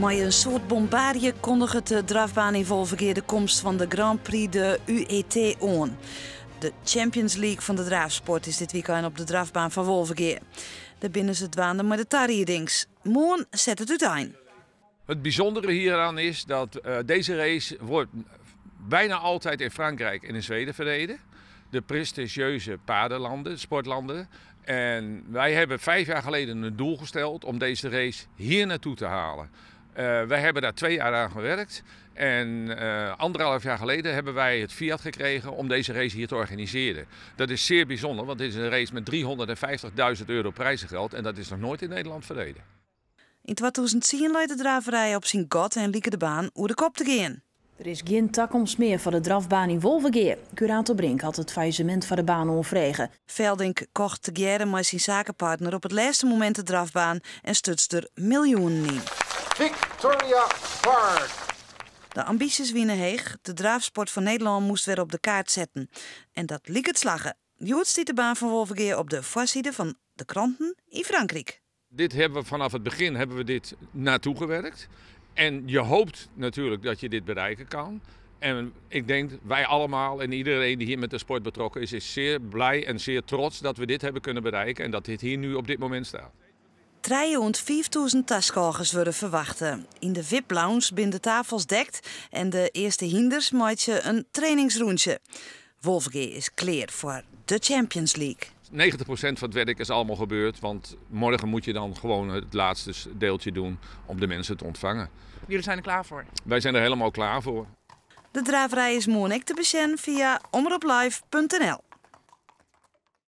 Mei in soad bombaarje kondiget de drafbaan yn Wolvegea de komst fan de Grand Prix de UET oan. De Champions League fan de draafsport is dit wykein op de drafbaan fan Wolvegea. Dêr binne se dwaande mei de tariedings. Moarn set it útein. Het bijzondere hieraan is dat deze race wordt bijna altijd in Frankrijk en in Zweden verreden. De prestigieuze paardenlanden, sportlanden. En wij hebben 5 jaar geleden een doel gesteld om deze race hier naartoe te halen. Wij hebben daar 2 jaar aan gewerkt. En 1,5 jaar geleden hebben wij het fiat gekregen om deze race hier te organiseren. Dat is zeer bijzonder, want dit is een race met €350.000 prijzengeld. En dat is nog nooit in Nederland verreden. Yn 2010 lei de draverij op syn gat en like de baan oer de kop te gean. Der is gjin takomst mear foar de drafbaan yn Wolvegea. Kurator Brink hat it faillissemint foar de baan oanfrege. Veldink kocht tegearre mei syn sakepartner op it lêste momint de drafbaan en stuts der miljoenen yn. Victoria Park. De ambysjes wiene heech. De draafsport fan Nederlân moast wer op de kaart setten. En dat liket slagge. Hjoed stiet de baan fan Wolvegea op de foarside fan de kranten yn Frankryk. Dit hebben we vanaf het begin hebben we dit naartoe gewerkt. En je hoopt natuurlijk dat je dit bereiken kan. En ik denk wij allemaal en iedereen die hier met de sport betrokken is, is zeer blij en zeer trots dat we dit hebben kunnen bereiken en dat dit hier nu op dit moment staat. 3 oant 5000 taskôgers wurde ferwachte. Yn de VIP-lounge binne de tafels dekt en de earste hynders meitsje in trainingsrûntsje. Wolvegea is klear foar de Champions League. 90% van het werk is allemaal gebeurd, want morgen moet je dan gewoon het laatste deeltje doen om de mensen te ontvangen. Jullie zijn er klaar voor? Wij zijn er helemaal klaar voor. De draverij is moarn ek te besjen fia omroplive.nl.